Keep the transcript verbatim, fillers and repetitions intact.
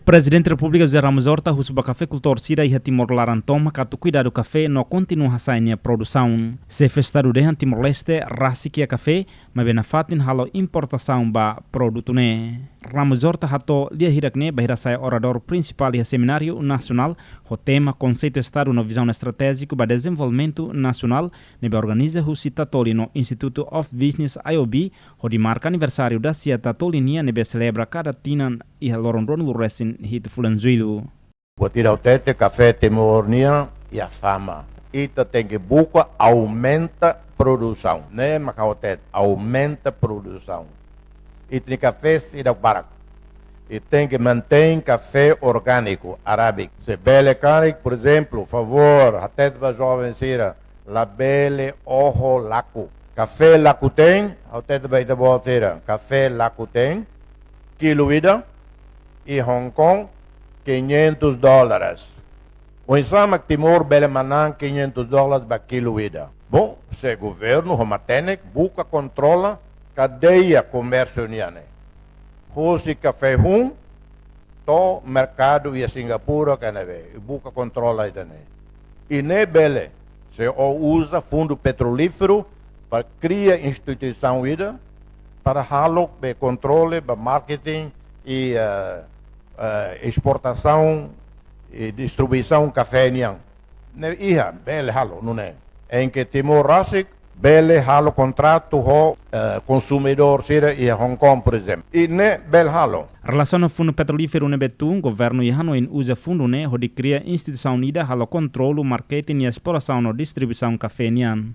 Prezidente Repúblika José Ramos Horta husu ba kafekultór sira iha Timor laran tomak atu kuidadu kafé no kontinua hasa'e nia produsaun. Xefe Estadu dehan Timor-Leste rasik iha kafé, maibé nafatin halo importasaun ba produtu ne'e. Ramos Horta hato'o lia hirak ne'e bainhira sai oradór prinsipál iha semináriu nasionál ho tema Konseitu Estadu no Vizaun Estratéjiku ba Dezenvolvimentu Nasionál, ne'ebé organiza husi Tatoli no Instituto of Business, I O B, hodi marka aniversáriu dasia Tatoli nian ne'ebé selebra kada tinan iha loron ruanulu-resin-hitu fulan Jullu. Buat ida ha'u hatete, kafé Timor nian iha fama. Ita tenke buka aumenta produsaun. Ne'e mak ha'u hatete, aumenta produsaun. Ita-nia kafé seidauk barak. I tenke mantein kafé orgániku, arábiku. Se bele karik, por ezemplu, favór, hatete ba joven sira, labele oho lakon. Kafé lakon-teen, ha'u hatete ba ita-boot sira, kafé lakon-teen, kilu ida, iha Hong Kong, quinhentos dólares. Oinsá mak Timor bele manán quinhentos dólares ba kilu ida? Bom, se governu ho matenek buka kontrola kadeia komérsiu nian ne'e. Husi kafé hun to'o merkadu iha Singapura ka ne'ebé, buka kontrola ida-ne'e. I ne'e bele, se ó uza fundu petrolíferu para kria instituisaun ida para halo be kontrole ba marketing i, eh, eh, esportasaun i distribuisaun kafé nian. Ne'e iha, bele halo, nune'e. Em que Timor rasik bele halo kontratu ho, eh, konsumidór sira iha Hong Kong, por ezemplu. I ne'e bele halo. Relasiona fundu petrolíferu ne'ebé tun, governu iha hanoin uza fundu ne'e hodi kria instituisaun ida halo kontrolu marketing i esportasaun no distribuisaun kafé nian.